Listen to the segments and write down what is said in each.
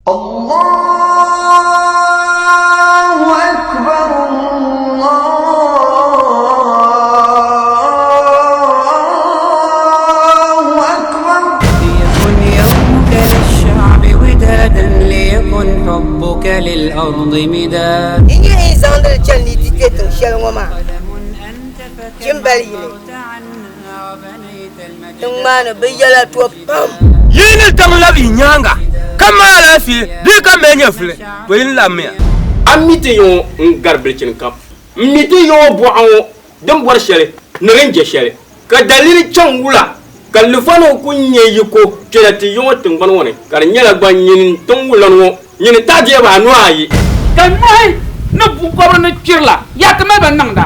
Allahu akbar Allahu akbar. ليكن يومك للشعب ودادا ليكن حبك للأرض مدادا Yi nyɛ yi zaŋdi li chani ni yi ti kpe tiŋ shɛli ŋɔ maa, Chimbali yili, tiŋ maa ni bɛ yɛla to pam. Yi ni zaŋ labi yi nyaaŋa ka mali alaafee bee ka mali nyɛvili, to yi ni labimiya. A mi ti yiŋ ŋɔ n-gari bilichini kam. M mi ti yiŋ ŋɔ bɔɣa ŋɔ din bɔri shɛli ni din je shɛli. Ka daliri chaŋ wula ka Lufani ŋɔ kul nya yiko kpɛla ti yiŋ ŋɔ tiŋgbani ŋɔ ni, ka di nyɛla gba nyini tiŋ wulani ŋɔ nyini taɣi deebu a nuhi ayi. Ka nɔhi ni buŋkɔbiri ni kpiri la, yaa ti mali ba niŋda?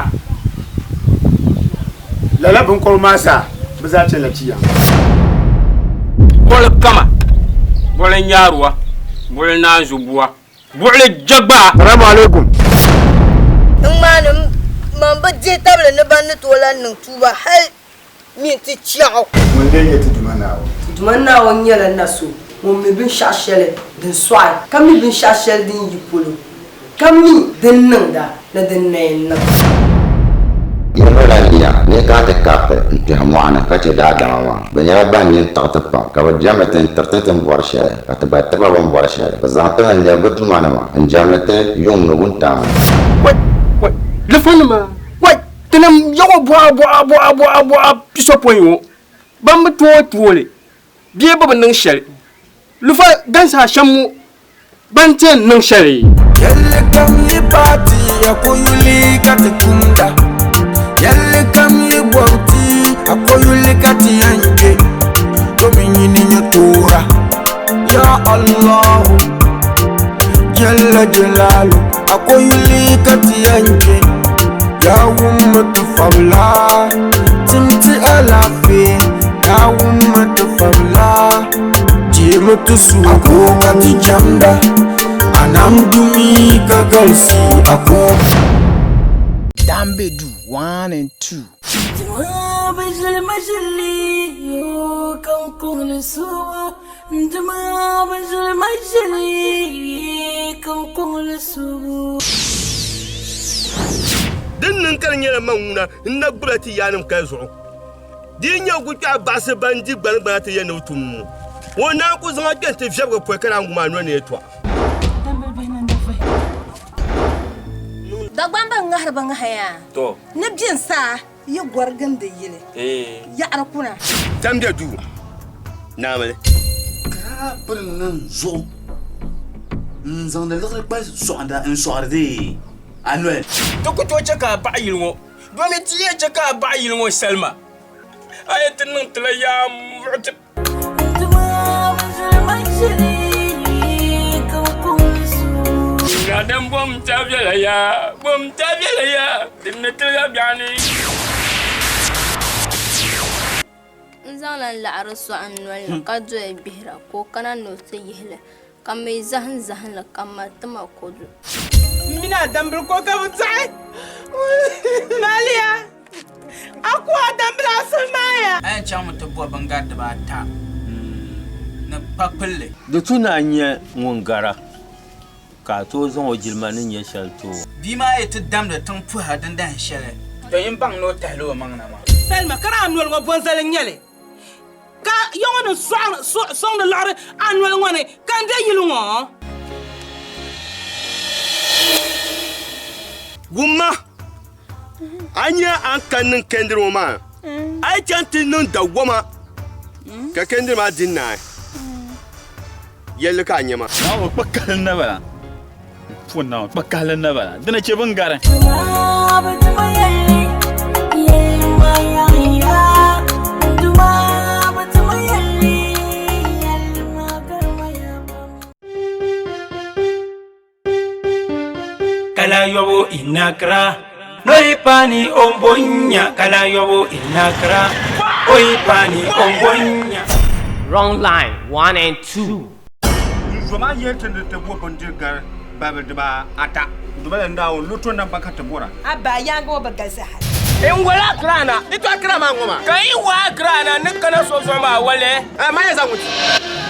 Lala biŋkɔbiri maa zaa, bɛ zaa chanila ti yaŋ. Buɣili kama, buɣili nyaaruwa, buɣili naanzubua, buɣili jagbaa. Salamu alaikum. Tiŋ maa ni man bi dihi tabili ni ban ni tooi lahi niŋ tuuba hali mini ti chɛɣu. Ŋuni n-lee nyɛ ti Duuma Naawuni? Ti Duuma Naawuni nyɛla na so ŋun mi binshɛɣu shɛli din sɔɣi, ka mi binshɛɣu shɛli din yi polo, ka mi din niŋda ni din na yɛn niŋ. Yi mali a nia ni yi kana ti kariti n-kpɛhi mɔɣu ni ka chɛ daadama maa. Bɛ nyɛla ban nini tiɣi ti pam, ka bɛ jɛmdi ti n-tiri ti ti ni bɔri shɛli, ka ti gba tiri ba bɛ ni bɔri shɛli. Bɛ zaŋ ti mi n-lɛbi bɛ duumanima n-jɛmdi ti yuŋ ni wuntaŋ ni. Wai! Wai! Lifanima! Wai! Tinim yaɣ o bɔɣa bɔɣa bɔɣa bɔɣa bɔɣa pisopɔin ŋɔ ban bi tooi tooi li bee bɛ bi niŋ shɛli. Lufa dansi shɛm ŋɔ ban ti yɛn niŋ shɛli. Yɛlli kam yi paati a ko yuli ka ti tumda Yɛlli kam yi bɔbi ti a ko yuli ka ti yɛn kpe Domi nyini nyɛ toora Ya Allahu Jalla Jalalu A ko yuli ka ti yɛn kpe Ya wummi ti fabila Tim ti alaafee Ya wummi ti fabila Jimi ti suhu A ko ka ti jɛmda A nam dumi ka galisi A ko Dambedu 1 and 2. Din niŋ ka di nyɛla man ŋuna n-na gbibila ti yaannim kali zuɣu. Di yi nya gukpɛɣu baɣisi ban di gbaligbana ti yɛn ni bɛ tum ŋɔ, ŋɔ naan ku zaŋ a kpe nti viɛbigi pɔi ka naan gum a noli ni yɛtɔɣa. Dagbamba ŋahiri bi ŋaha yaa ni bin saa yi gɔri gindi yili yaɣiri kuna. Tam bɛ duu, Naamili. Ka piri niŋ zuɣu n-zaŋdi liɣiri kpa sɔɣinda n-sɔɣiri di a noli. Ti ku tooi chɛ ka a baɣa yili ŋɔ, domin ti yɛn chɛ ka a baɣa yili ŋɔ salima, a yɛn ti niŋ ti la yaa m-muɣi ti. Daadam bom ta viɛla yaa, bom ta viɛla yaa, din ni tiligi a biɛɣu ni. N zaŋla n laɣiri sɔɣi n noli ni ka doya gbihira ka o kana ni o ti yihi li, ka m mi zahim zahim li ka m ma ti ma kodu. M mini a dambili ko ka bɛ dɔɣi Maliya, a ku a dambili a suhu maaya. A yɛn chaŋmi ti bo bingari dibaata ni kpakpilli. Di tu ni a nyɛ ŋun gara, ka a tooi zaŋ o jilima ni nyɛ shɛli ti o. Bia maa yi ti damdi tiŋ puha dindahin shɛli, to yin baŋ ni o tahila o maŋ na maa. Salima, ka di a noli ŋɔ bɔnzali n-nyɛ li, ka ya ŋɔ ni sɔŋdi liɣiri a noli ŋɔ ni ka n be yili ŋɔ? Wumma, a nya a ni kani niŋ kɛndiri ŋɔ maa, a yi chaŋ ti niŋ dawɔma ka kɛndiri maa di naai. Yɛlli ka a nya ma. Naawuni kpa kahili na bala. Pun Naawuni kpa kahili na bala. Dina chɛ bɛn gari. Kala yobu inakra noi pani ombonya kala yobu inakra oi pani ombonya. Wrong line 1 and 2. N zo maa yɛli ti ni ti bo bindiri gari babili dibaa ata. Duma la Naawuni loto namba ka ti bɔra. A ba yaaŋa ŋɔ bi galisi hali. N wali Accra na. Di to Accra maa ŋɔ maa. Ka yi wa Accra na ni kana so zuɣu maa wali. Maa yɛn zaŋ ŋun ti.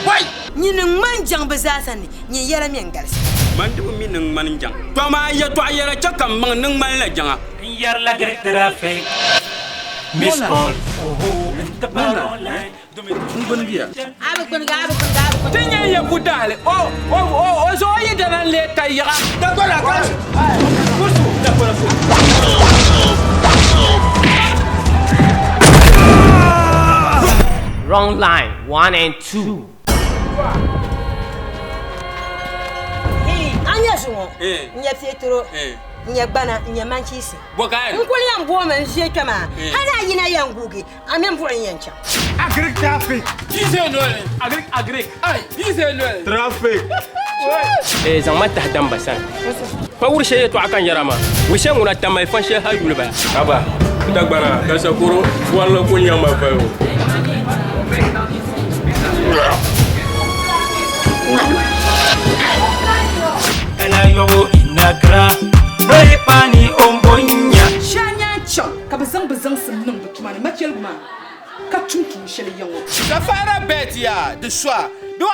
Wai! Nyini ŋmani jaŋ bɛ zaa sani, nyin yɛla mi n-galisi. Man di bi mi ni ŋmani jaŋ. Tɔ amaa yɛtɔɣa yɛla chɛ ka m maŋ ni ŋmanila jaŋa. N yɛrila Greek traffic, miss call, oho, n-ti pahi wrong line, domi N gbunigi ya. A bi gbunigi, a bi gbunigi, a bi gbunigi. Ti nya n-yɛ budahili, o, o, o, o zuɣu yi dana n-leei tayiɣa. Dagbana ka kusu dagbana fu. Wrong line, 1 and 2. A nya zuŋɔ, n nya Petro, n nya Gbana, n nya Manchisi. N kuli yɛn boomi n ʒe kpɛ maa, hali a yina yɛn guugi, a mini buɣim yɛn chaŋ. Agric traffic. Diesel noli. Agric agric. Ai diesel noli. Traffic. Eh zaŋ ma tahi damba sani. Pa wuri shɛli yɛtɔɣa ka n yɛra maa. Wuli shɛli ŋuna tamali fan shɛli hali yuli bala. Haba, Dagbana, Dasakoro, Fuarla ku nyaŋ ma vayo. Kala yobo inakra, noi pani ombonya. Shɛli nyaa chaŋ ka bɛ zaŋ bɛ zaŋsim niŋ bɛ tuma ni machɛligu maa ka tum tuun shɛli ya ŋɔ. Safara bet ya di sɔa. Di wa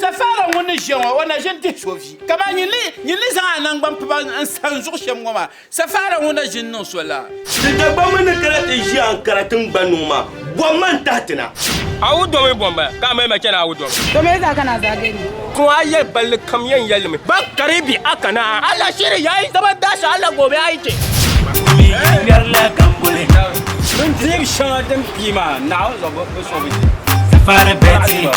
safara ŋun ni ʒiya ŋɔ o na ʒini dihi so vi. Kaman nyin ni zaŋ a naŋgban piba n-sa n zuɣu shɛm ŋɔ maa, Safaara ŋɔ na ʒini niŋ so la. Ti Dagbamba ni kana ti ʒi Ankara tiŋgbani ŋɔ maa, bɔmma n-tahi ti na. A wu domi bɔmba ka a mali ma chani a wu domi. Domi zaa ka na zaa gani. Kuma a yɛli balli kam yɛn yɛli mi ba karibi a kana. Allah shiri yayi zama dashi Allah gobe aiki. Ŋmɛrila gamboli. Bin diɛm shɛŋa din pii maa Naawuni zuɣu bi so bi di. Safari Betty.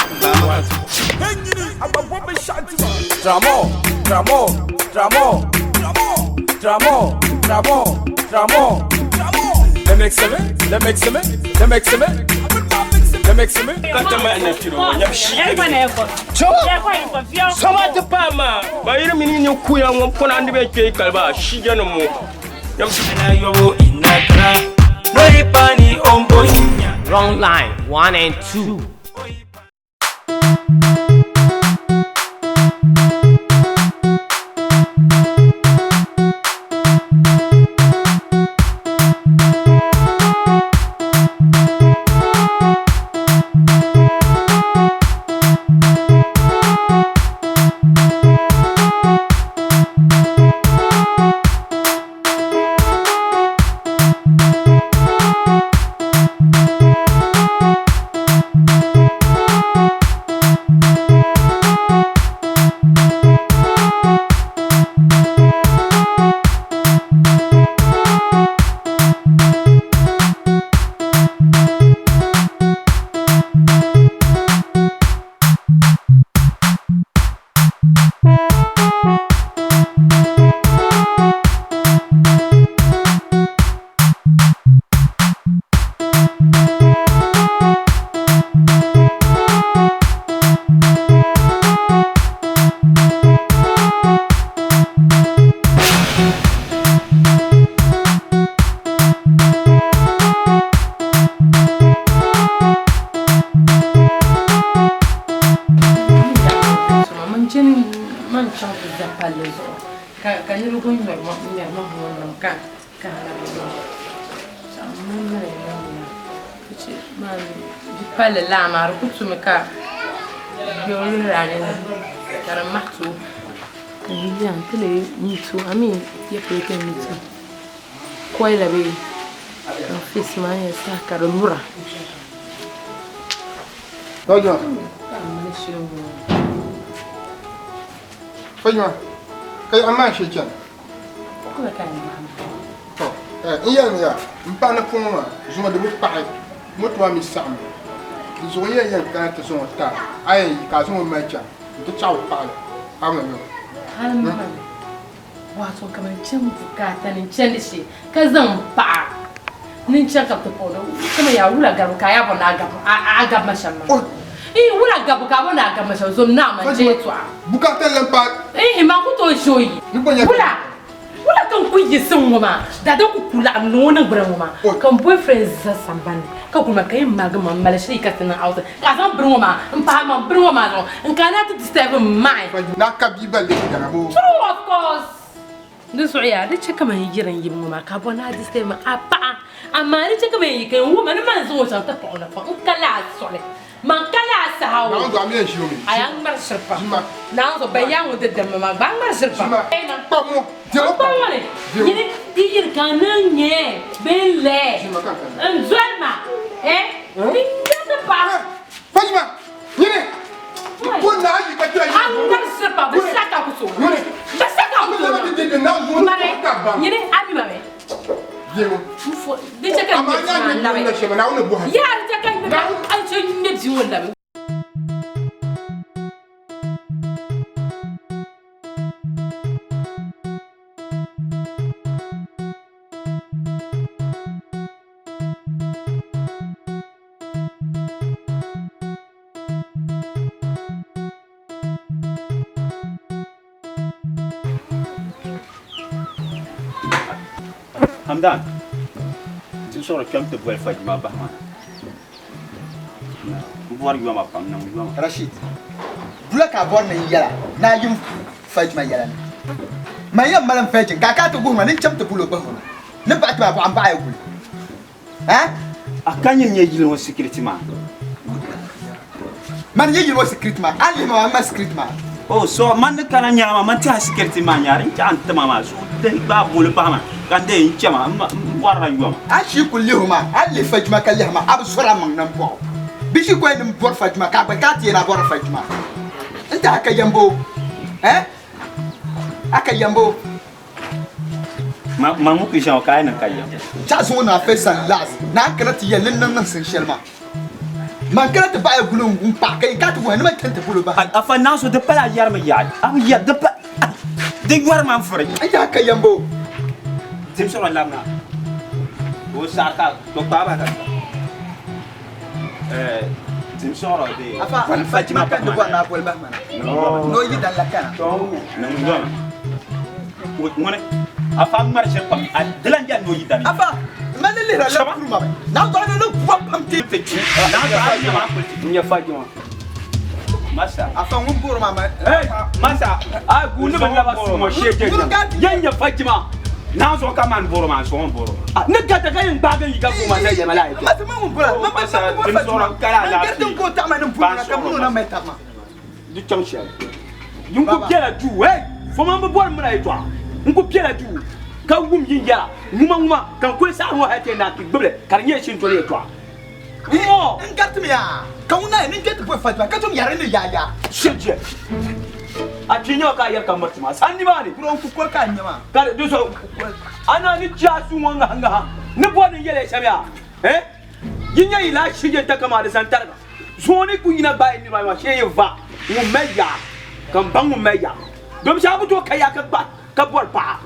Tramol, tramol, tramol, tramol, tramol, tramol. Let me mix it, let me mix it, let me mix it, let me mix it. Ka ti mali na piro ŋɔ nyɛbu shee. Soma ti paai maa ba yiri mini ni kuya ŋɔ pɔna ni bɛ kpee kaliba shijanim ŋɔ. Wrong line, 1 and 2. Man chani man chaŋ ti za palli zuɣu ka ka niriba ku ŋmɛri ma ŋmɛri ma hoon nim ka ka di palli laa maa di ku tumi ka biɛɣu lihiri a nini ka di mahi ti o. Ka n yuli n ti lee miti o a mi ya polo ka n miti o koila bee ka n feesi maa nyɛ saha ka di lura. Fajima. Fajima, ka yaɣa maa shee chani. To, n yɛlimi ya, m paɣa ni puŋɔ maa, zuŋɔ di bi paɣi, moto maa mi saɣimmi. Di zuɣu n yɛn yɛn kana ti zaŋ o ti a, a yɛn yi ka a zaŋ o mali chaŋ nti chaɣi o paɣili. A bi niŋ. Hali maŋli, wato kaman chani bukaata ni chandi shee ka zaŋ m paɣa ni n chaŋ ka bɛ ti puhiri kaman yaa wula gabu ka a yaa bɔri ni a gabi ma shɛm maa. Ihi wula gabu ka a bɔri ni a gabi ma shɛm zom naa man chɛ yɛtɔɣa. Bukaata n-lan paai. Ihi man ku tooi ʒe o yi. Wula wula ka n ku yiɣisi ŋ-ŋɔ maa daadam ku ku laɣim ni o niŋgbuna ŋɔ maa ka m boyfriend za sambani ni ka guli ma ka yi maagi ma m-mali shili yi ka ti niŋ outing ka a zaŋ bini ŋɔ maa m-pahi man bini ŋɔ maa zuɣu n kana ti disturb m maɣi. Naa ka bia gba leei daŋa boo. True of course. Di zuɣu yaa di chɛ ka man yiri n yibu ŋɔ maa ka a bɔri ni a disturb ma a paɣa amaa di chɛ ka man yi ka n wum a ni man zaŋ o chaŋ ti kpuɣi o napɔŋ n ka laa suɣili. Man ka laa saha o. Naawuni zuɣu a mi yɛn ʒi o mi. A yaa ŋmari shiri pam. Naawuni zuɣu ban yaa ŋun ti dimmi maa gba a ŋmari shiri pam. Kpam ŋɔ dɛmo kpam ŋɔ ni nyini di yiri ka n niŋ nyɛ bee n lɛ n doli ma eh n ŋmɛriti paɣa. Fajima nyini ko naa yi ka kpɛra A ŋmari shiri pam bi sa ka ku so bi sa ka ku so mari nyini a mi ma mi. Di chɛ ka n ŋmɛ bia maa labi. Yaa di chɛ ka n ŋmɛ a ni chɛ n ŋmɛ bia ŋɔ labi. Hamdan, ti sɔri kpɛm ti boli Fajima bahi ma na. N bɔri yoma pam niŋ yoma. Rashid, bula ka a bɔri ni n yɛla ni a yim Fajima yɛla ni. Man yɛn mali n virgin ka a kana ti guhi ma ni n chaŋ ti bol o bahi o na ni baɣa ti ma bɔɣa m baɣa ya guli. Ha? A ka nyini nyɛ yili ŋɔ security maa? Mani nyɛ yili ŋɔ security maa. A ni lihi ma maa, m mali security maa. Oh, so man ni kana nyaŋ ma, man tɛha security maa nyaari n chaɣ n tima maa zuɣu dihi gbaai boli bahi ma ka n deei n chɛma m bɔrila yoma. A shii kuli lihi o maa, a ni lihi Fajima ka lihi ma, a bi zɔri a maŋ nambɔɣu. Bɛ shii kɔya ni m bɔri Fajima ka a gba ka a ti yɛn a bɔrila Fajima. N tɛha a ka yɛmbo, eh? A ka yɛmbo. Ma ŋun ku ʒiɛm o ka a yi niŋ ka yɛm. Chaɣ zuŋɔ naa Faisal laɣisi ni a ni kana ti yɛli ni n niŋ niŋsim shɛli maa. Man kana ti baɣi ya guli m-paɣi ka yi kana ti wuhi ni man chani ti bol o bahi. Afa naa so di pala a yɛrimi yaɣi. A bi yɛri di pa di yɔri ma n-furi. N yaha ka yɛmbo. Tim sɔrɔ labina ka o saɣi ka o kpaai bahi ka Tim sɔrɔ de. Afa Fajima ka ni bɔri ni a boli bahi ma na. Ni o yi dan la kana. Niŋ yɔma. Ŋuni afa ŋmari shɛli pam di lan yɛli ni o yi dani. Afa mali lihira la kuri ma na gba ni ni bɔb pam ti. N nyɛ Fajima. Masa. Afa ŋun bɔri maa ma. Hey, Masa, a guuni bi laba suŋɔ shee je nya. Yɛn nyɛ Fajima. Naa zuɣu ka man bɔri maa sɔŋ bɔri maa. Ni gata ka yɛn gbaagi n yi ka guuma zali yɛma la. Masa ma ŋun bɔra ma ma ma bɔri Fajima. Man gari din ka o taɣima ni bɔri na ka mun o na mali taɣima. Di chaŋ shɛli. N ku bela duu, hey, foma m bi bɔri mini a yɛtɔɣa. N ku bela duu ka wum yin yɛla ŋuma ŋuma ka n kuli saɣiri ŋɔ hali ti yɛn naan ti gbibili ka di nyɛla shintɔli yɛtɔɣa. N garitimi yaa ka ŋun na yɛn ni ti boli Fatima ka tom yɛri ni yaa yaa. Shɛjɛ a kpi nya ka a yɛri ka miriti maa sani nimaani. Bro n ku koli ka a nya maa. Ka di zuɣu a naa ni chɛ a suu ŋɔ ŋahi ŋaha ni bɔri ni n yɛli ya shɛm yaa eh yi nya yi lahi shɛjɛ n-ta kaman di zani tariga zuŋɔ ni ku yina gbaai niriba ayi maa shee yi va ŋun mali yaa ka m baŋ ŋun mali yaa domi shɛba ku tooi ka yaa ka gba ka bɔri paɣa.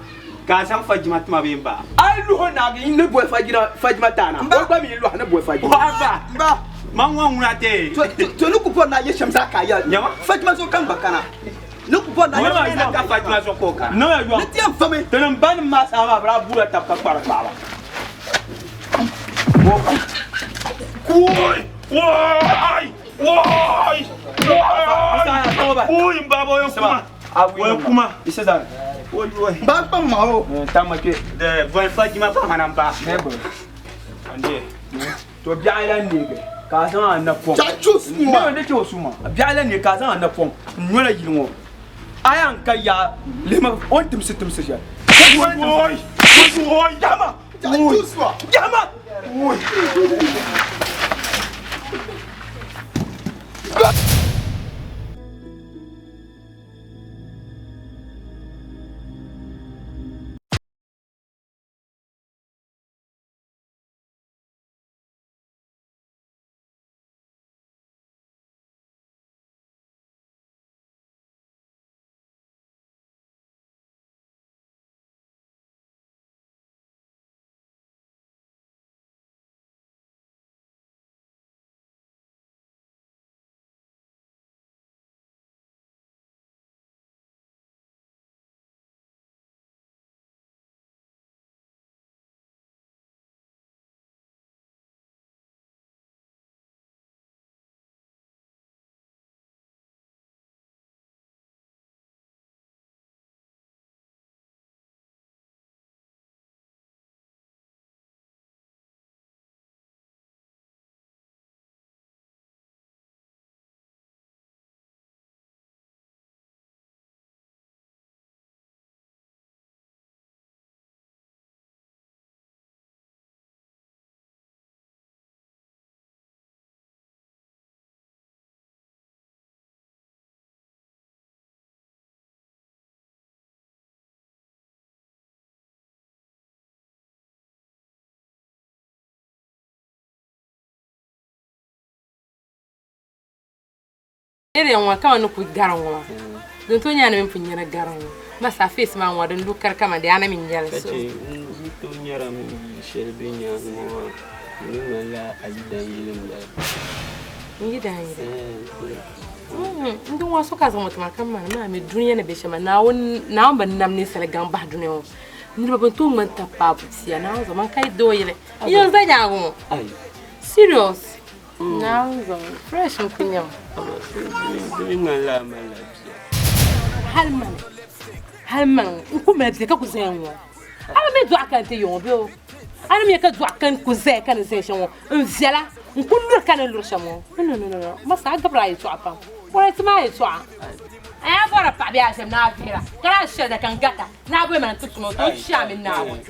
Ka a zaŋ Fajima tima bee m-ba? A yi luhi o naagi n ni boli Fajima taana, o gba mi yi lɔhi ni boli Fajima. Ba, ba, man ŋɔ ŋuna dee. To ni ku bɔri ni a yɛ shɛm zaa ka a yɛli. Nyama? Fajima zuɣu ka n gba kana. Ni ku bɔri ni a yɛ shɛm zaa ka Fajima zuɣu ka o kana. Niŋya yɔŋ. Ni ti yɛn fami. Tinim banim maa saha maa bɛ daa buula tab ka kpari paɣaba. Woi! Woi! Woi! Woi! Woi, n baaba o yɛn kuma. O kuma. Ba kpaŋ ma o. Tamma kpe. De boli Fajima paɣa mana m-ba. To biɛɣu lan neegi ka a zaŋ a napɔŋ. Chachu suma. Ne chɛ o suma. Biɛɣu lan neegi ka a zaŋ a napɔŋ n-nyola yili ŋɔ. A yaa n-ka yaa lihima o ni timsi timsi shɛli. Woi! Woi! Woi! Jama! Chachu suma. Jama! Woi! Area ŋɔ kama ni ku gari ŋɔ maa. Din tooi nyɛla ni mini pun nyɛri gari ŋɔ. Masa face maa ŋɔ din lu kari kaman di a na mi nyɛli Ka so. chɛ n tooi nyɛra mi yili shɛli bɛ nyaaŋa ŋɔ maa di mi ŋmanila a yidan yili m-bala. N yidan yili? N di ŋɔ so ka zaŋ o tima ka mani maa mi dunia ni be shɛm maa Naawuni Naawuni bi nam ninsali gaŋ bahi dunia ŋɔ niriba bɛ ni tooi ŋmani tab paai butia Naawuni zuɣu man ka yi doo yili n yɛn za nyaaŋa ŋɔ serious Naawuni zuɣu fresh n ku nyɛ ma. Di mi ŋmanila a malila bia. Hali mani hali mani n ku mali bia ka ku zaya ŋɔ a bi mi dɔɣu ka n ti yi ŋɔ bee o a ni mi ka dɔɣu ka n ku zaya ka ni zaya shɛm ŋɔ n viɛla n ku luri ka ni luri shɛm ŋɔ no no no no masa a gabiri a yɛltɔɣa pam bɔra ti maa yɛltɔɣa a yaa bɔra paɣa bee a shɛm ni a vihira ka lahi shɛli da ka n gata ni a boli ma ni ti tuma o to chi a mini Naawuni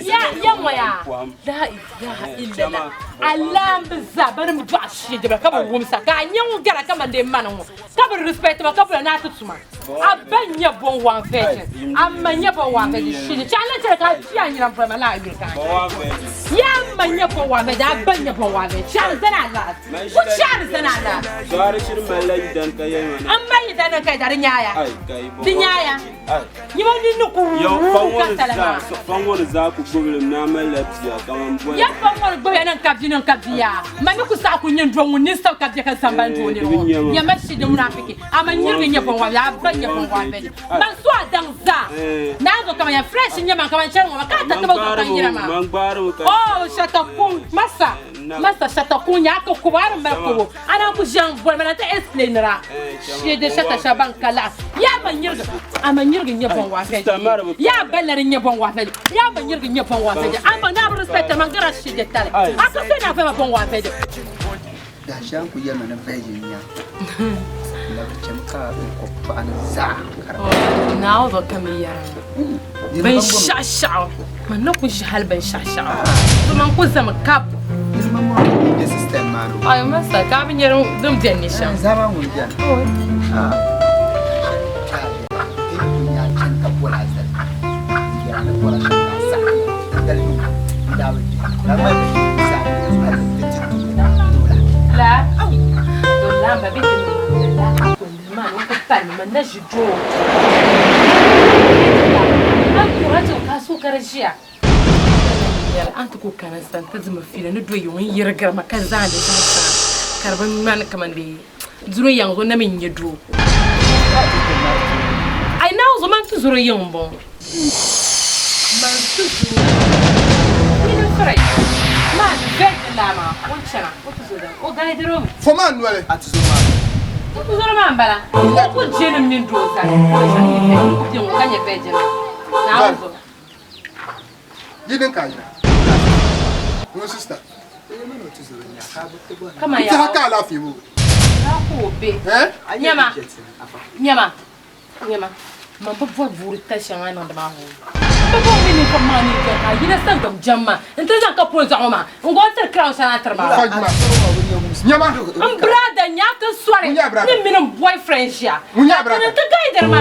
ya ya ŋɔ yaa la ilaha illallah alaambi zaa bani mi dɔɣi shee dibila ka bi wumsa ka a nyɛ ŋun gara kaman dee mani ŋɔ ka bi respect ma ka boli ni a ti tuma a ba nyɛ bon one virgin a ma nyɛ bon one virgin shee chaŋ la chɛli ka a chi a nyina boli ma ni a yuli ka a ya ma nyɛ bon one virgin a ba nyɛ bon one virgin chaŋ zani a last Ku chaɣiri zani a laa. Zuɣari shiri malila yidan ka yɛli ma ni. M mali yidan ka yɛda di nyaaya. Di nyaaya. Nyima nini ku wuui ka tali maa. Fa ŋɔ ni zaa ku gbubili mi ni a malila bia kaman boli. Ya fa ŋɔ ni gbubiya niŋ ka bia niŋ ka bia. Ma mi ku saɣi ku nyin doo ŋun nini sabi ka bia ka zambani doo nini ŋɔ. Nyama shidi munafiki. A ma nyirigi nyɛ bɔŋ a ba nyɛ bɔŋ bɛ. Man su a daŋ zaa. Naa zo kaman ya fresh nyɛ man kaman chani ŋɔ ma ka a ta tiba zuɣu ka yina maa. Oh shatakuŋ masa. Masa shata kuŋ nya ka kubo a di mali kubo a naan ku ʒiɛm boli ma na ti explainira shee di shata shɛba ban ka laɣim yaa ma nyirigi a ma nyirigi nyɛ bɔn waa fɛji yaa balla di nyɛ bɔn waa fɛji yaa ma nyirigi nyɛ bɔn waa fɛji a ma naa bi respect ma gara shee di tali a ka so naa fɛma bɔn waa fɛji. Dahinshɛli n ku yɛlima ni virgin nya la bi chɛmi ka n kɔbi tɔɣa ni zaa ka di Naawuni zuɣu ka mi yɛra binshɛɣu shɛɣu man na ku ʒi hali binshɛɣu shɛɣu to man ku zami kap bɛ system maa ni ayo masa ka bi nyɛ din bɛni ni shɛm zama ŋun bɛni La to lamba bɛ ti la ma no ku pali man na ʒi doo an kura ti ka so ka di ʒiya an ti ku kana san ti dimi fiila ni do yiŋ n yirigira ma ka zaandi zuɣusaa ka di bi ŋmani kaman dee duri yaŋ zuɣu na mi n-nyɛ doo ai Naawuni zuɣu man ti zuri yiŋ m-bɔŋɔ man ti zuri mini firi maa virgin laa maa o ni chana o ti zo dam o gaidiri o mi. Fo maa noli. A ti zuri maa. N ti zuri maa m-bala o ku je ni m mini doo zali o ni chana nyɛ virgin o ku be ŋɔ ka nyɛ virgin Naawuni zuɣu. Yi din ka a yina. Ŋun sista. Kama N ya. tɛha ka alaafee bo. Daa ku o be. Nyama. Nyama. Nyama. Man bi bɔri buuri tali shɛŋa niŋdi maa hoo. N bi bɔri ni ninvuɣ maŋa ni jɛm ka a yina sangam jɛm ma n-ti zaŋ ka pol zaɣ ŋɔ maa n-gɔn tiri crown shɛli a ni tiri ma maa. Nyama. N brother nya ka sɔri ni m mini m boyfriend ʒiya ka ti ni ti gaidiri ma.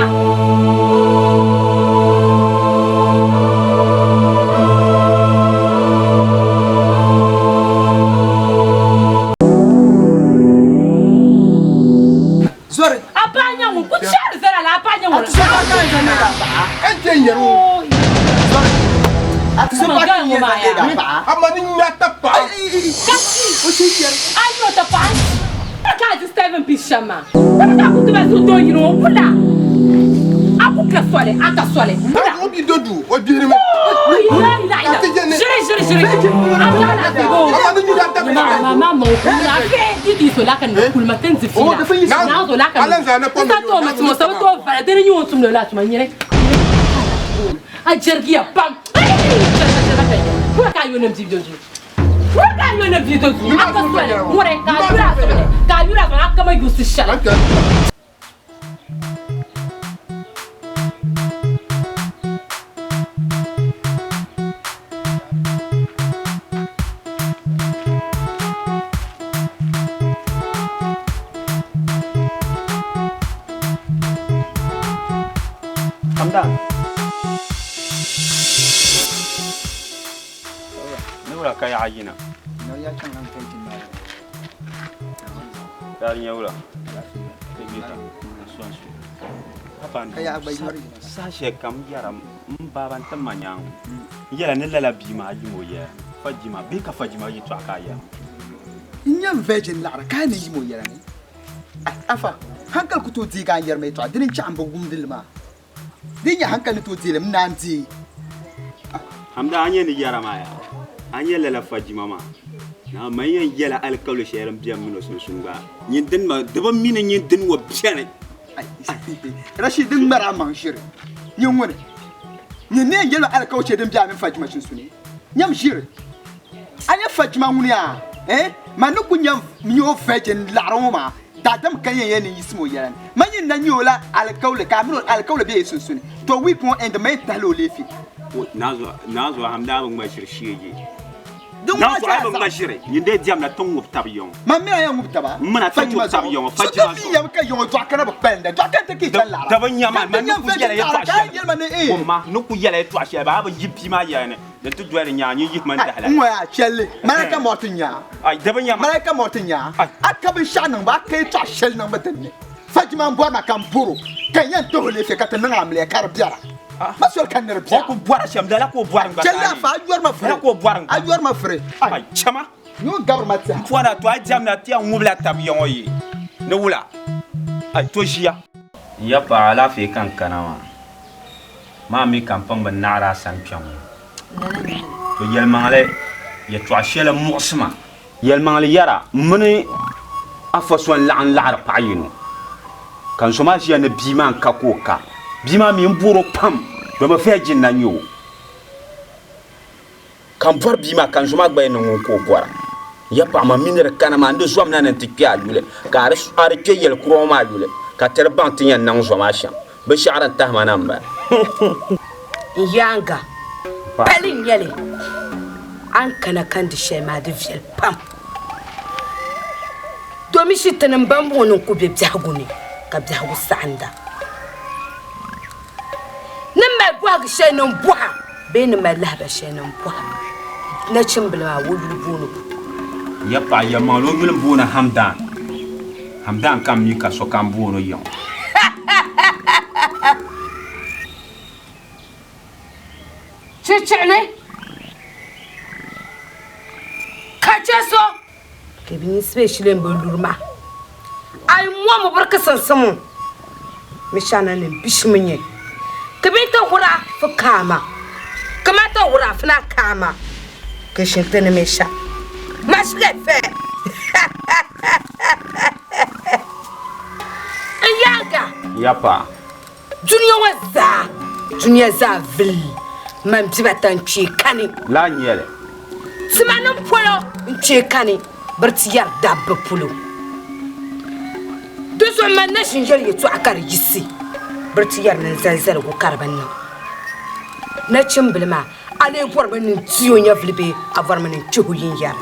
Zɔri. A paɣa nya ŋun ku chɛri zana la a paɣa nya ŋun. A ti so paɣa ka n zaŋ a paɣa. N je n yɛri o. Zɔri. A ti so paɣa ka n zaŋ a paɣa. Ama ni nya ta paɣa. Kasi. O ti yɛri. A yi o ta paɣa. Ka a di seven piece shɛm maa. Ka ka ku tiba su doo yini o wula. A ku ka soli a ka soli. Wula. O bi do duu o gbihirimi. La ilaha illa. Ʒiri ʒiri ʒiri. A ta la fi bo. Ama ni nya ta paɣa. Ma ma ma o la fe di di so la ka na kulma tin di fila. Na zo la ka. N sa to ma tuma sabu to vala dini nyɛ o tumdi la tuma nyini. A jɛrigiya pam. Wula ka a yo nim di do duu. Wula ka a yo nim di do duu. A ka soli ŋuni ka a yuri a zuɣu ni ka a yuri a zuɣu ni a kama yuusi shɛli. Hamdan. Ni wula ka yaɣa yina? Saha shɛli kam yɛra m baaba n-ti ma nyaŋ n yɛla ni lala bia maa yim o yɛla Fajima bee ka Fajima yɛtɔɣa ka a yɛra? N nya m virgin laɣiri ka a ni yim o yɛla ni. Afa, hankali ku tooi deegi a ni yɛri ma yɛtɔɣa dini n-chaɣ m bi wumdi li maa. Di yi nya hankali ni tooi deei li, m naan deei. Hamda, a nya ni yɛra maa yaa? A nya lala Fajima maa? Naa, man yɛn yɛla alikauli shɛli din beni m min o sunsuuni gba. Nyin dini maa, di bi mi ni nyin dini ŋɔ beni. Rashid, din ŋmari a maŋ ʒiri nyin ŋuni? Nyin ni yɛn yɛli ma alikauli shɛli din be a mini Fajima sunsuuni? Nyam ʒiri. A nya Fajima ŋuni yaa? Eh? Man ni ku nya m-nya o virgin laɣiri ŋɔ maa, daadam ka yɛn yɛli ni n yiɣisim o yɛla ni. Man yi na nya o la alikauli ka a mini o alikauli be yi sunsuuni, tɔ week ŋɔ end man yɛn tahila o leefi. Naa zuɣu Hamdaa bi ŋma ʒiri sheegi. Din Naa ŋɔ zuɣu a zaa bi ŋma zaɣ. ʒiri, nyin dee diɛmla ti ŋubi tab yiŋ. Man mini a yɛn ŋubi taba M mini a ti Fajima ŋubi tab zuɣu. yiŋ, So Fajima ti zuɣu. yɛm ka yiŋ dɔɣu kana bi kpalinda, dɔɣu ka n ti ka yi chani laɣira. Di bi nya ma, Ka n ti man ni nya ku virgin yɛla laɣira yɛtɔɣ ka a yɛn shɛli. yɛli ma ni eh. Wumma, ni ku yɛla yɛtɔɣ shɛli, bɛ a bi yi bia maa yɛla ni. Din ti doli di nyaŋ, nyin yihimi n tahili. N ŋɔ yaa chɛlli, malaika mɔri ti nya a. Di bi nya ma. Malaika mɔri ti nya a. A ka binshɛɣu niŋ ba, a ka yɛtɔɣ shɛli niŋ ba din ni. Fajima m-bɔri ma ka m bɔr o, ka n yɛn tah o leefe ka ti niŋ amiliya ka di biɛra. Ma soli ka ni di biɛra. O ku bɔri shɛm, lala ka o bɔri n gba. Chɛlli afa, a yɔri ma firi. Lala ka o bɔri n gba. A yɔri ma firi. Ai, chama. Nyo gabiri ma tɛha. M pɔra, to a diɛmda ti yɛn ŋubila tab ya ŋɔ yi ni wula? Ai, to ʒiya. N ya paɣa, alaafee ka n kana maa. Maa mi ka m paŋ bi naɣiri a sani kpe ŋɔ. To yɛlimaŋli, yɛtɔɣ shɛli m-muɣisi ma. Yɛlimaŋli yɛra, m mini Afa so n-laɣim laɣiri paɣ yino, ka n zo maa ʒiya ni bia maa n-ka ka o ka. Bia maa mi m-bɔr o pam, domi virgin na n-nyɛ o. Ka m bɔri bia maa, ka n zo maa gba yɛn niŋ ŋun ka o bɔra. N ya paɣ maa mi ni di kana maa, n di zom na ni nti kpe a yuli, ka a di kpe yɛl kura ŋɔ maa yuli, ka ti di baŋ ti yɛn niŋ zo maa shɛm. Binshɛɣu din tahi ma na m-bala. N yaaŋa, pali n-nyɛ li, a ni kana kandi shɛli maa di viɛli pam. Domishi tinim bambɔŋɔ ni n-ku be biɛhigu ni, ka biɛhigu saɣinda. Ni mali bɔhigi shɛli ni m-bɔha bee ni mali lahibali shɛli ni m-bɔha nachimbila maa, o yuli booni bo? Ya paɣa yɛlimaŋli o yuli m-booni Hamdan. Hamdan ka m mi ka sokam booni o yiŋ. Chichiɣili ka chɛ so. Ka bɛ especially n bi luri ma. A yi mɔmi biriki sinsimu mi shana ni bishimi nyɛ ka bɛ ti hura fi kaama ka ma ti hura fi na kaama ka shinti ni mi sha ma shige fɛ n yaaga. Yapa. Dunia ŋɔ zaa, dunia zaa vili man bibata n-kpee kani. Laa n-nyɛ li. Timanim polo n-kpee kani biri ti yɛri dabba polo. Di zuɣu man na ʒin yɛli yɛtɔɣa ka di yiɣisi biri ti yɛri ni n zali zaligu ka di bi niŋ. Nachimbila maa, a lee bɔrimi ni n ti o nyɛvili bee a bɔrimi ni n kpɛh o yinyari?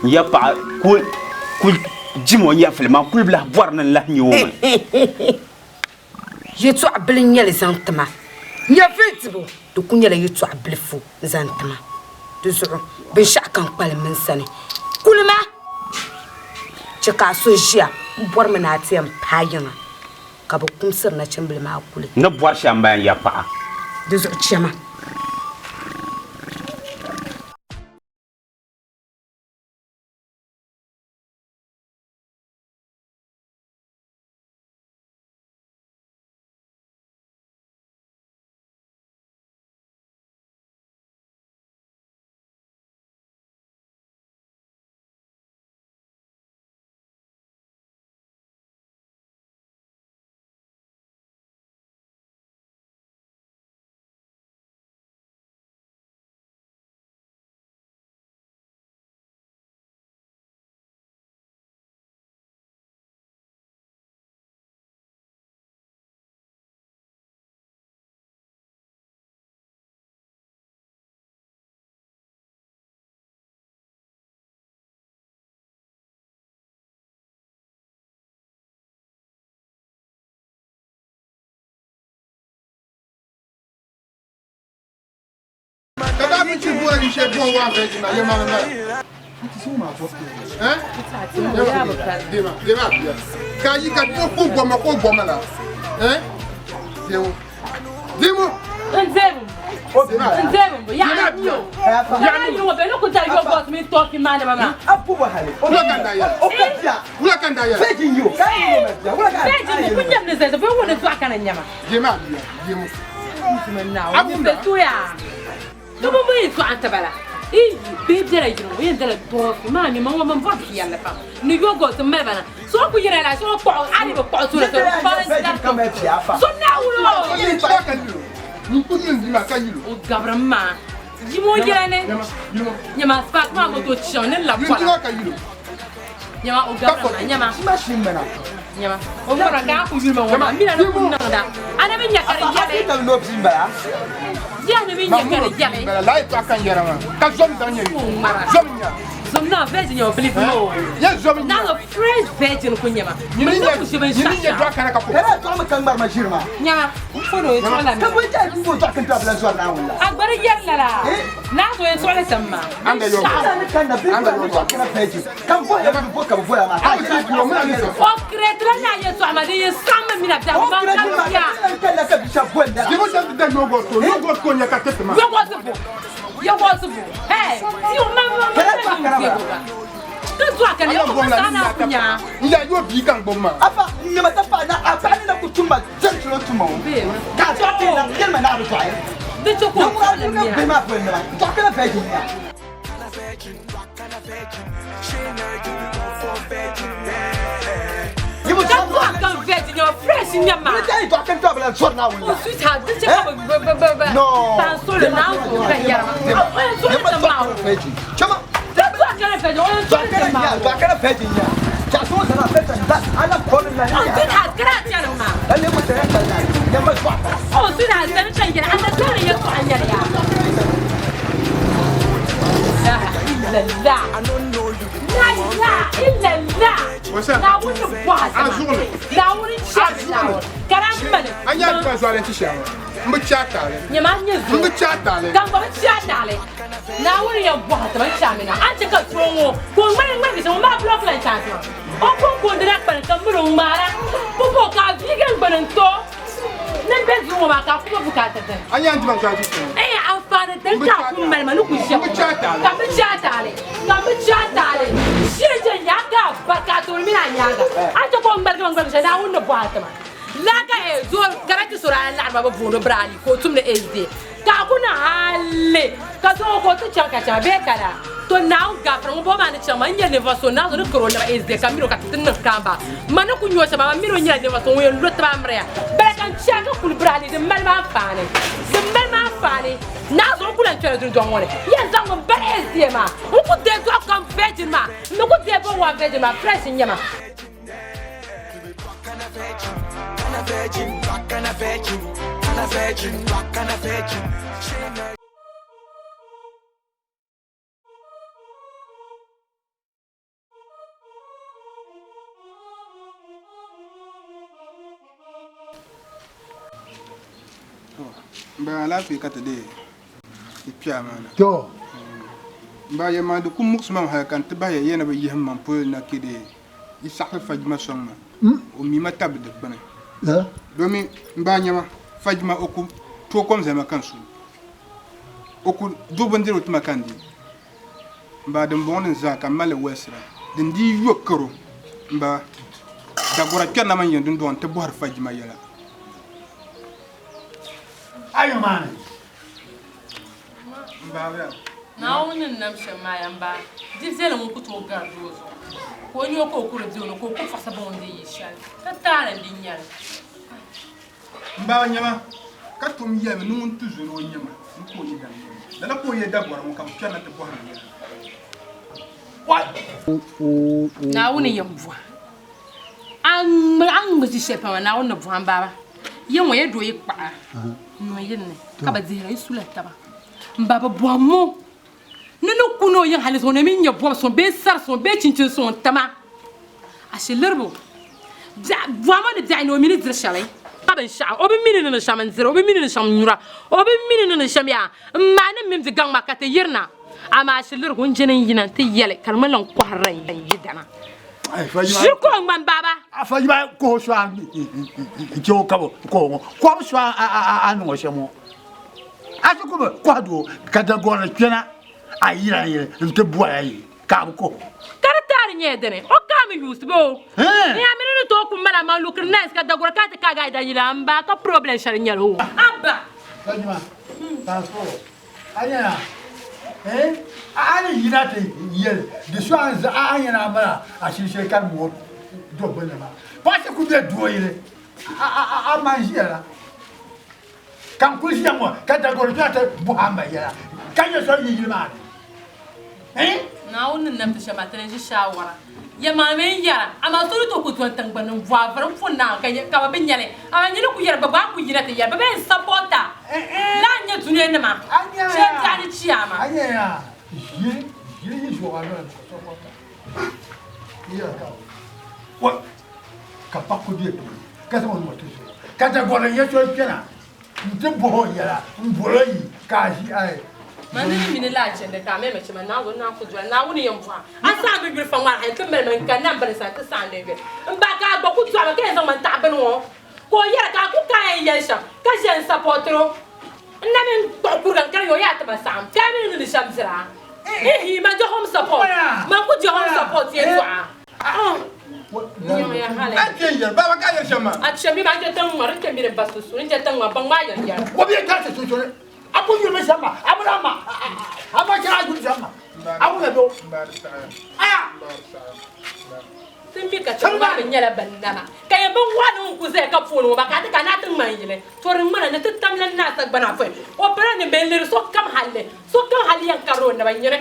N ya paɣa kul jim o nyɛvili, man kul bi lahi bɔri ni n lahi nya o mi. Yɛtɔɣ bili n-nyɛ li zaŋ ti ma. Nyɛvili dibu, di kul nyɛla yɛtɔɣ bilifu zaŋ ti ma. Di zuɣu binshɛɣukam kpalim n sani. Kulima chɛ ka a so ʒiya m-bɔrimi ni a ti yɛn paai yiŋa, ka bɛ kumsiri nachimbila maa kuli. N ni bɔri shɛm m-bala n ya paɣa. Di zuɣu chama. Ka daa mi ti bɔri shɛli bɔŋ waa vɛji na yɛlimaŋli m-bala. Eh? Dema, dema bia. Ka yi ka to ko goma ko goma la. Eh? Demo. Demo. Nzemu. Nzemu. Ya nyo. Ya nyo be no kuta yo boss mi talking man mama. Apu wa hale. Wula kan da ya. O ka dia. Wula kan da ya. Fejin yo. Ka yo ma dia. Wula kan. Fejin ku nyam ne zai be wona to akana nyama. Dema bia. Demo. Abunda. Tuya. Dubu mi to anta bala. Iyi be biɛla yiri o yɛn dala tɔɔfi maa mi ma ŋɔ man bɔri yɛlli pam ni yogurt m mali bana so ku yɛrɛ la so kpɔɣu a de bi kpɔɣu so la so so naawulo o gabiri maa yimo yɛrɛ ne nyama spark maa moto chaŋ ni la kɔla nyama o gabiri maa nyama nyama o ŋmara ka a ku yuli ma ŋɔ maa mina ni ku niŋda a na bi nya ka di yɛli ya ni bi nya ka di yɛli Bala la to akan yɛra ma. Ka zom dan nyɛ. Zom nya. Zom na virgin yɛ o believe no. Ye zom nya. Na fresh virgin ko nyama. Nyini nyɛ nyini nyɛ do akana ka ko. Kana to ma kan ŋmari ma ʒiri maa. Nyama n fo no ye tɔgɔ la mi. Ka bɔ jaa bo to kan to abila zɔri Naawuni la. A gbari yɛri la la. N'a to ye tɔgɔ tam ma. An da yɔrɔ. Ana ni kan na bi An da yɔrɔ. to kana virgin. Kan bɔ ya bi bɔ ka bɔ ya ma. An bɛ taa mun na ni sɔn. O kiretila n'a ye tɔgɔ ma de ye san min mina da O ma kireti ma ya. ka kan na ka bi sha bɔ da. Demo dan da yogurt ko yogurt ko nya ka tete ma. Yogurt bo. Yogurt bo. Hey, ti o ma ma ma ma ma. Ka to akana Ala yo bɔm ko la sa ni na ya ta. kunya. N ya yo bi kan bɔm ma. Afa nyama ta fa na a fa ni na ku tumba zan tiro tuma o. Ka to ke na yɛlɛma n'a bɛ to a ye. De to ko Na ŋura ni na bɛɛ ma bɔ yen to kana virgin ya. Ka to akan virgin yo fresh nyama. Ni jaa to kan to abila zɔri Naawuni O la. sweetheart, di che ka ba ba ba ba. No. Tan solo na ko ka yara. O ye solo Nyama ta to ma. kana virgin. Chama. Ka to akana virgin o ye To solo ta kana ma. ya to kana virgin ya. Ja so zana fɛn da ala kɔni na. O sweetheart kara ti ala ma. Lalle mu tɛ ka la nyama to a. O sweetheart zan kan yara an da tare ya to an yara ya. La ilaha illallah. La ilaha illallah. Naawuni bɔhisi ma. Naawuni chɛri Naawuni. Kara mali. An y'a ba zuwa ti shɛŋa. N bi cha taali. Nyama nyɛ N bi cha taali. Kan gba bi chia taali. Naawuni yɛn bɔhisi ma n chami na. An chɛ ka turo ŋɔ ka o ŋmani ŋmani shɛm o maa block la n chance ma. O ko ko dina kpani ka miri ŋmaara. Pupo ka a viigi n gbani n to. Ni n bɛ duu ŋɔ maa ka a kuma bukaata dini. An y'a diba zuwa ti shɛŋa. E amfaani din ka a ku mali ma ni ku shɛm. N bi cha taali. Ka bi chia taali. Ka bi chia taali. Shee jɛ yaa ka a barika a toori mini a nyaaŋa. A chɛ ka o ŋmaligi ma ŋmaligi shɛli Naawuni ni bɔhisi ma. Laka e zo karati sora a laɣiri ma bi booni Brali ka o tumdi SD. Ka a ku na hali ka zaŋ o ka o ti chaŋ ka chaŋ bee ka la. To Naawuni gafara ŋun bɔŋɔ maa ni chaŋ maa n nyɛ ninvuɣ so Naawuni ni kari o naba SD ka mini o ka ti ti niŋ kaamba. Ma ni ku nya o shɛm maa ma mini o nyɛla ninvuɣ so ŋun yɛn lo tiba miriya. Bala ka n chaŋ ka kuli Brali din mali ma anfaani. Din mali ma anfaani. Naa zuɣu ku lan kpɛla dundɔŋ ŋɔ ni. Yɛn zaŋ mi bari SD maa. N ku deei dɔɣu kam virgin maa. N mi ku deei binwɔɣu virgin maa fresh n-nyɛ ma. N ba alaafee ka ti deei ti kpɛha maa na. To. N ba yɛli maa di ku muɣisi ma hali ka n ti bahi ya yɛna bi yihim ma polo na kpe dee yi saɣisi fajima sɔŋ ma. O mi ma tabili dikpuni. Domin n ba nyama fajima o ku tooi kom zali ma ka n su. O ku duɣi bindirigu ti ma ka n di. N ba dimbɔŋɔ nim zaa ka m mali li wolisira. Din dii yo karo n ba dagora kpɛrina ma n-yɛn dundɔŋ nti bɔhiri fajima yɛla. Ayo maani. N ba bɛ. Naawuni ni nam shɛm maa ya m ba di viɛli ŋun ku tooi gari doo zuɣu ka o nya o ka o kuri di o ni ka o ku fiɣisi bin o ni di yi shɛli ka taali n di nyɛli. N ba nyama ka tom yɛlimi ni ŋun ti zɔri o nyama ni ka o yi daŋ nyama. Lala ka o yɛli dagora ŋɔ ka bɛ kpɛrina ti bɔhiri yɛla. Naawuni yɛn bɔhi a ni ŋme ʒi shɛli pam maa Naawuni ni bɔhi m baaba ya ŋɔ ya doo yi kpaɣa n-niŋ yili ni ka bɛ dihira yi sula taba m ba bɛ bɔhim o ni ni kuni o yiŋ hali zuŋɔ ni mi nya bɔb suŋ bee sari suŋ bee chinchin suŋ n-tam a ashe liribu bɔhim o ni biɛɣu ni o mi ni diri shɛli ka binshɛɣu o bi mi ni niŋdi shɛm n-dira o bi mi ni niŋdi shɛm n-nyura o bi mi ni niŋdi shɛm yaa m maani mini di gaŋ maa ka ti yirina. Amaa shilirigu n jini n yina nti yɛli ka di ŋmanila n kɔhirila n yidana. Ʒiri ka o ŋmani baaba. Afa yiba koho so a n-chɛ o ka bi koho ŋɔ. Kɔbu so a niŋ o shɛm ŋɔ. A ti ku bi kɔhi doo ka dagɔrili kpɛna a yila yili nti bɔri a yi ka a bi koho. Ka di taali nyɛla dini? O kaami yuusi bee o n yaa mi ni ni tooi ku mali a maŋ lukiri nice ka dagɔri ka a ti kaagi a yida yili a m ba ka problem shɛli nyɛli o. Abba! Fajima, passport. A nyɛla eh a ni yina ti yɛli di so a ni a nyɛla a mali a shili shɛli ka di mooi do gbunni maa paɣa ti ku be doo yili a ma n-ʒiya la ka n kuli ʒiya ŋɔ ka dagɔri kpɛna ti bɔhi a ma yɛla ka nyɛ so yi yili maa ni eh. Naawuni ni nam ti shɛm maa ti ni ʒi shaawara. Yɛlimaŋli mini yɛra, amaa so ni tooi ku doli tiŋgbani n-bɔhi a vari m-pun naai ka nya ka bɛ bi nya li. Amaa nyini ku yɛri gba gba a ku yina ti yɛri ba bee n-sapɔɔti a lala n-nyɛ dunianima shee biɛɣu ni chiyaama. Man ni mi ni laa chindi ka a mi mi chima Naawuni naan ku doli Naawuni yɛn bɔha a saɣim bi yuli fa ŋmari hali ti mali ma n-ka nam bini sani ti saɣim din yuli m ba ka a gba ku dɔɣi ma ka yɛn zaŋ ma n-taɣi bini ŋɔ ka o yɛra ka a ku ka a yɛn yɛli shɛm ka ʒe n-sapɔɔtiri o n na mi n-kpuɣi kuriga n-kari ya o yaa ti ma saɣim ka a mi ni niŋdi shɛm dira ihi man je home support man ku je home support yɛltɔɣa. A chɛ mi maa n je tiŋ ŋma din kpe mini ba sunsuuni n je tiŋ ŋma baŋ maa yɛli yɛli. O bɛ ka ti sunsuuni a ku yuli shɛm maa a mini a ma a ma chɛla a yuli shɛm maa a wula do. Ti mi ka tiŋ maa mi nyɛla bɛ naba ka yɛn bin waɣinli ŋun ku zaya ka pooni ŋɔ maa ka a ti ka naa ti ŋma n yili to di ŋmana ni ti tamla naa sagbana afɔi o pala ni bɛ n liri sokam halli sokam halli yɛn karili o naba nyini.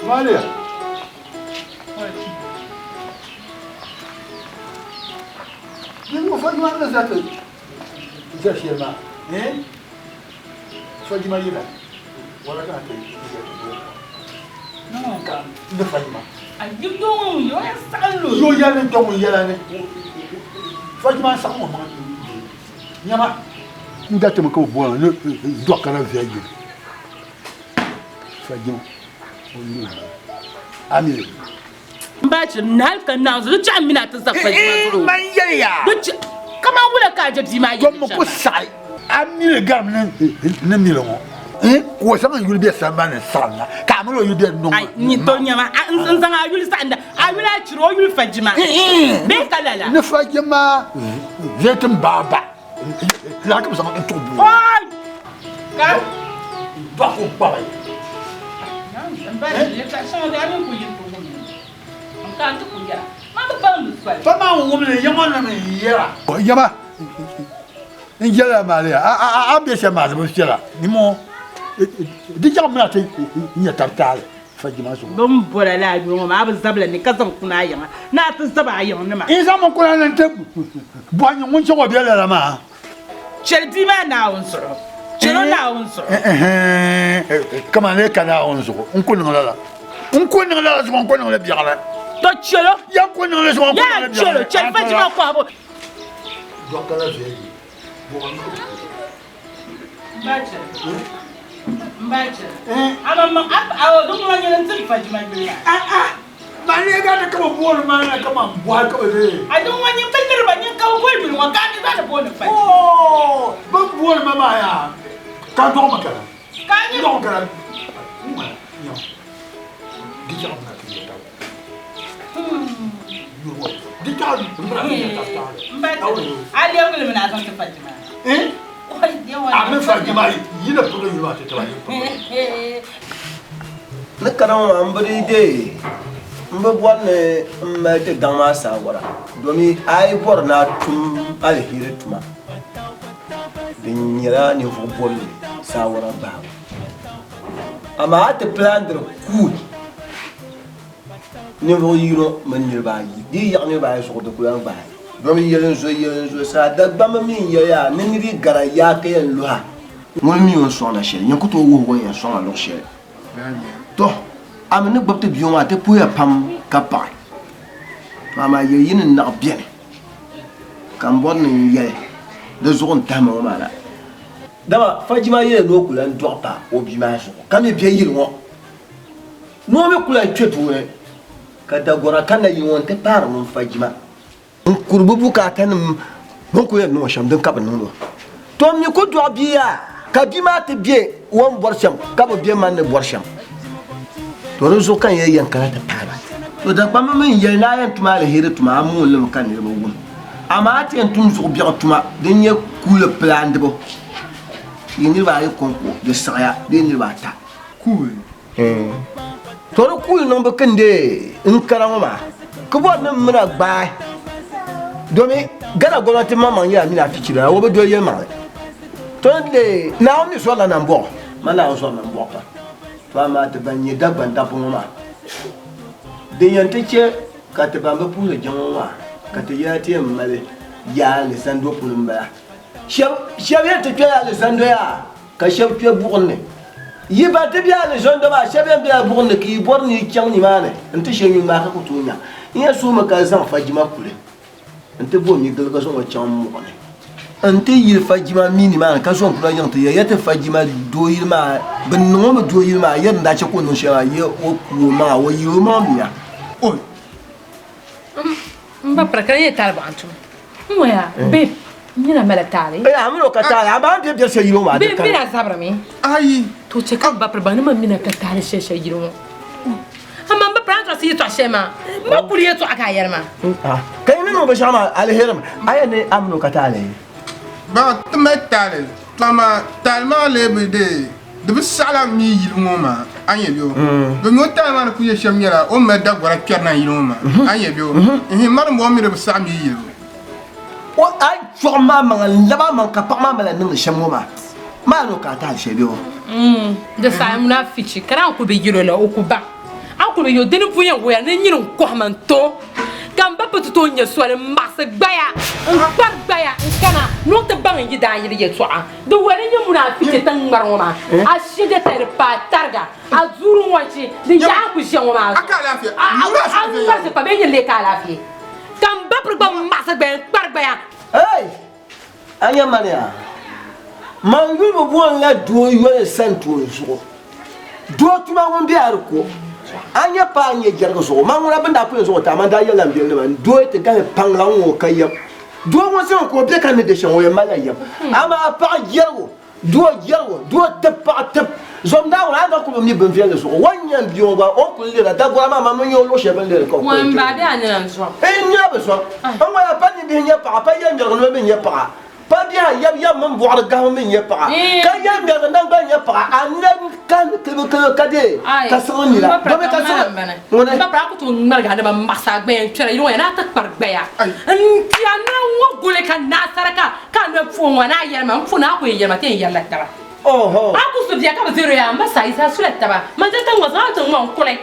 Maria. Ni fajima ni za ti za shɛli maa eh fajima yila wala ka ti za ti bo na ka ni fajima a yi doo ŋɔ ŋun yɛ saɣim lo yo yɛli ni ŋun yɛla ni fajima saɣim o maŋ nyama n da timi ka o bɔra ni dɔkara viɛl yili fajima o yuli amili N ba chiri ni hali ka naanzu di chaɣi mini a ti za fajima zuɣu. Man yɛli ya. Di chaɣi kaman wula ka a je bia maa yɛli shɛm maa. Ku saɣi a mili garim ni mili ŋɔ. Ka o zaŋ n yuli be sambani ni saɣim na ka a mini o yuli be nɔŋ ŋɔ. N to nyama n zaŋ a yuli saɣinda a yuli a chiri o yuli fajima bee ka lala. Ni fajima viɛti m baaba laa ka bi zaŋ n tuɣi bua. Ka. Dɔɣi ka o kpabi. Pa maa ŋun wumli yiŋɔ nim n yɛra. Yaba n yɛla maa lee a bɛ shɛm maa di bi viɛla nimo di chaŋ mina ti nyɛ tabi taali fajima zuɣu. Bin bɔra laa yuli ŋɔ maa a bi zabila ni ka zaŋ kuna a yiŋa ni a ti zabi a yiŋ nima. N zaŋ mi kuna ni n ti bɔhi nyɛ ŋun chaŋ o bɛ lala maa. Chɛli bia maa Naawuni zuɣu. Chɛl o Naawuni zuɣu. Kaman lee ka Naawuni zuɣu, n ku niŋ lala. N ku niŋ lala zuɣu, n ku niŋ li biɛɣuni. To chɛl o. Ya n ku niŋ li zuɣu, n ku niŋ li biɛɣuni. Yaa chɛl o, chɛl fajima kɔhibu. Dɔkala viɛlli, buɣim mi. M ba chɛli. M ba chɛli. A maŋmaŋ, a a o di ŋuna nyɛli n-tiri fajima yuli maa. Ah ah! Man lee ka di ka bɛ booni ma na kaman bɔhi ka bɛ lee. A di ŋɔ nyin bi liri ba, nyin ka bɛ boli yuli ŋɔ ka a mi zaa ni booni fajima. Oo! Bɛ ni booni ma maa yaa ka n dɔɣi ma kana. Ka a nyɛ. N dɔɣi ma kana. N ŋmana nyama di chaɣi mina ti yɛ taba. Di chaɣi mina ti yɛ taba taali. M ba chɛli, a lɛbigi li mi ni a zaŋ ti fajima. A mi fajima yi ni pirigi yuli maa ti taba yi ni pirigi. Ni kana ŋɔ maa m bi dii deei m bi bɔri ni m mali ti daŋ maa saawara domi a yi bɔri ni a tum aliheri tuma din nyɛla ninvuɣ bɔbili saawara gbahibu amaa a ti pilaandiri kuui ninvuɣ yino mini niriba ayi di yi yaɣi niriba ayi zuɣu di ku lan gbahi. Domi yɛli n zo yɛli n zo saa Dagbamba mi n yɛliya ni niri yi gara yaa ka yɛn luha. Ŋuni mi o ni sɔŋda shɛli, nyin ku tooi wuhi o ni yɛn sɔŋ a luɣ shɛli. Tɔ! A mi ni gbubi ti bia ŋɔ maa, ti puhiya pam ka paɣi. Tɔ amaa yɛli yi ni naɣ beni ka m bɔri ni n yɛli di zuɣu n-tahi ma ŋɔ maa la. Dama Fajima yɛli ni o ku lan dɔɣi pa o bia maa zuɣu ka mi be yili ŋɔ ni o mi ku lan kpe puuni ka dagɔra kanna yili ŋɔ nti paari ŋun Fajima. N kuri bɛ bukaatanim bɛ ni kul yɛn niŋ o shɛm din ka bɛ niŋd o. To m mi ku dɔɣi bia yaa ka bia maa ti be o ni bɔri shɛm ka bi be man ni bɔri shɛm. To di zuɣu ka n yɛli yɛn kana ti paai ba. To Dagbamba mi n-yɛli ni a yɛn tum aliheri tuma a moon li mi ka niriba wum. Amaa a ti yɛn tum zuɣu biɛɣu tuma din nyɛ kuuli pilaandibu yi niriba ayi kɔŋko di siɣiya bee niriba ata. Kuuli. To di kuuli niŋbu kindi n kana ŋɔ maa ki bɔri ni m mina gbaai domi Ghana gomnanti maŋmaŋ nyɛla mina afichilana o bi doli yɛlimaŋli. To ni leei Naawuni mi zɔrila nambɔɣu ma Naawuni zɔri nambɔɣu pam. To amaa ti ban nyɛ Dagban dabba ŋɔ maa din yɛn ti che ka ti ban bi puhiri jiŋ ŋɔ maa ka ti yɛla ti yɛn mali yaa alizando polo m-bala. Shɛba yɛn ti kpɛla alizando yaa ka shɛba kpe buɣim ni. Yi ban ti be alizando maa shɛba yɛn bela buɣim ni ka yi bɔri ni yi chaŋ nimaani nti she nyuli maa ka ku tooi nya. N yɛn suhimi ka zaŋ fajima kuli nti bo mi gili ka zaŋ o chaŋ mɔɣu ni nti yili fajima mi nimaani ka zaŋ kula yiŋ ti ya ya ti fajima dooyili maa bɛ niŋ o mi dooyili maa ya din daa che ka o niŋ shɛli maa ya o ku o maŋa o yili o maŋa miya. M ba pira ka di nyɛ taali bɔɣa n-tum. N ŋɔya, babe, n nyɛla mala taali. Ee, a mini o ka taali, amaa a ni be biɛri shɛli yili ŋɔ maa, di Babe, kani. mina zabirimi. Ayi. To chɛ ka m ba piri baŋ ni man mina ka taali shɛli shɛli yili ŋɔ. Amaa m ba piri a ni tɔɣisi yɛtɔɣ shɛli maa, m ba kuli yɛtɔɣa ka a yɛli maa. Ka yi ni niŋ binshɛɣu maa aliheri mi, a yɛn ni a mini o ka taali? Ba, ti mali taali, to amaa taali maa lee bi deei. Di bi saɣila m mi yili ŋɔ maa, a nya bɛ o? Domi o taali maa ni kuli nyɛ shɛm nyɛla o ni mali dagɔra kpɛri na yili ŋɔ maa, a nya bɛ o? Ihi, mari m-bɔŋɔ mi di bi saɣi mi yili ŋɔ. O a yi chɔɣim maa maŋa n-lab a maŋ ka paɣ maa mali a niŋdi shɛm ŋɔ maa, maa ni o ka a taali shɛli bɛ o? Di saha munaafichi ka naan kuli bi yɛl o la, o ku baŋ. A ni kuli bi yɛl o, di ni pun yɛn wuhiya ni nyini n-kɔhi ma n-ti o, ka m ba pi ti tooi nya soli m-maɣisi gbaya n-kpari gbaya n-kana ni o ti baŋ n yidaanyili yɛtɔɣa. Di wuhiya ni nyɛ munaafichi tiŋ ŋmari ŋɔ maa, a shije tali di paai tariga, a duuri ŋɔ n-chi di yaɣa n-kuli ʒiya ŋɔ maa zuɣu. A ŋmarisi pa bee nyini lee ka alaafee? Ka m ba piri gba maɣisi gbaya n-kpari gbaya. Hey! A nya mani yaa? Man yuli bi booni la doo yoli sani tooni zuɣu. Doo tuma ŋun be a di ko. A nya paai n-nyɛ jɛrigu zuɣu. Man ŋuna bɛ ni daa pun yɛn zaŋ o ti a, man daa yɛlila m biɛlinima n doo ti gahi paŋ la ŋ-ŋɔ ka yɛm. Doo ŋun zaŋ ka o be ka ni di shɛm, o yɛn malila yɛm. Amaa paɣa jɛrigu, doo jɛrigu, doo tib paɣa tib. Zom Naawuni, a gba kul bi mi bin viɛlli zuɣu. O ni nya m bia ŋɔ gba, o ni kul lihira dagora maa, man mi nya o luɣ shɛli bɛ ni lihiri ka o kul Ŋun ti ba bɛ a nina n-zɔm. N nina bi zɔm. N ŋɔya pa nimbihi n-nyɛ paɣa, pa yɛliŋmɛrigu noli mi n-nyɛ paɣa. Pa biɛha yɛm yɛm mini bɔɣiri gahibu mi n-nyɛ paɣa, ka yɛliŋmɛrigu naŋgbani nyɛ paɣa. A nina kahindi kilibikibi ka deei ka siɣiri nira, domi ka siɣiri ŋuni. M ba pira a ku tooi ŋmaligi a naba m-maɣisi a gbaya n-kpɛra yili ŋɔ ya ni a ti kpari gbaya n-ti a nina ŋ-ŋɔ guli ka naai sarika ka a noli puhi ŋɔ ni a yɛli ma m puhi ni a ku yɛn yɛli ma ti yɛn yɛrila taba. A ku su bia ka bi diri o yaa, m ba saa yi zaa sula taba. Man ti tiŋ ŋɔ zaŋ a tiŋ ŋɔ n-kuli.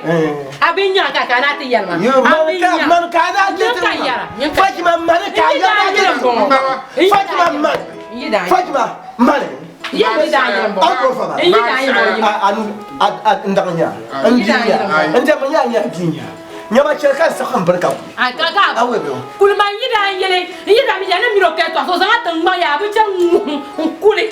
A bi nya ka ka a naa ti yɛli ma. A bi nya. Mani ka a naa je Nyin tiŋ ka maa. yɛra. Nyin ka Fajima mani ka a N yi yɛri daa a je yɛli tiŋ m-bɔŋɔ. maa. N yi daa Fajima yɛli. mani. N yi daa yɛli. Fajima mani. N yi daa yɛli m-bɔŋɔ. A ku fa ma. N yi daa yɛli m-bɔŋɔ. A a a n daŋ nya. N N yi bia daa nya. yɛli m-bɔŋɔ. N dɛm nya nya bia nya. Nyama chɛli ka n saɣim bini ka kuli. A ka ka A wɛ bɛ o. kuli man yi daa yɛli n yi daa mi ya ni mini o kaya tɔɣisi o zaŋ a tiŋ ŋmaŋ yaa a bi chɛ n-ŋuhi n-kuli.